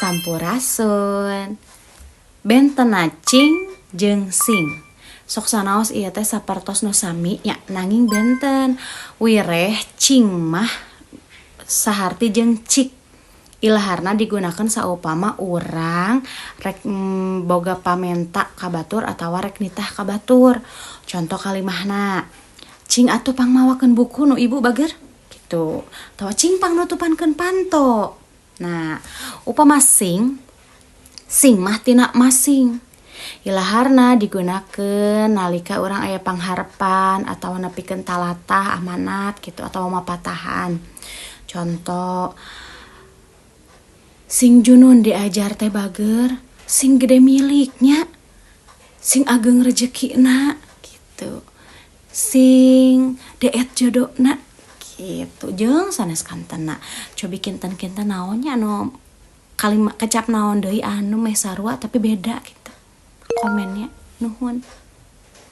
Sampurasun. Bentena cing jeung sing. Sok sanaos ieu teh sapertos nu sami nya, nanging benten. Wireh cing mah saharti jeung cik. Ilaharna digunakeun saupama urang rek boga pamenta ka batur atawa rek nitah ka batur. Conto kalimahna, "Cing atuh pangmawakeun buku nu ibu bager," gitu. Atawa, "Cing pangnutupankeun panto." Nah, upama sing, sing mah tina masing. Ilaharna digunakeun nalika urang aya pangharepan atawa nepikeun talatah amanat gitu atawa mapatahan. Conto, "Sing junun diajar teh bager, sing gede miliknya, sing ageng rejekina," gitu. "Sing deet jodona," gitu. Jeung sanes kantena. Cobi kinten-kinten naon nya anu kalimat kecap naon deui anu meh sarua tapi beda gitu. Komennya, nuhun.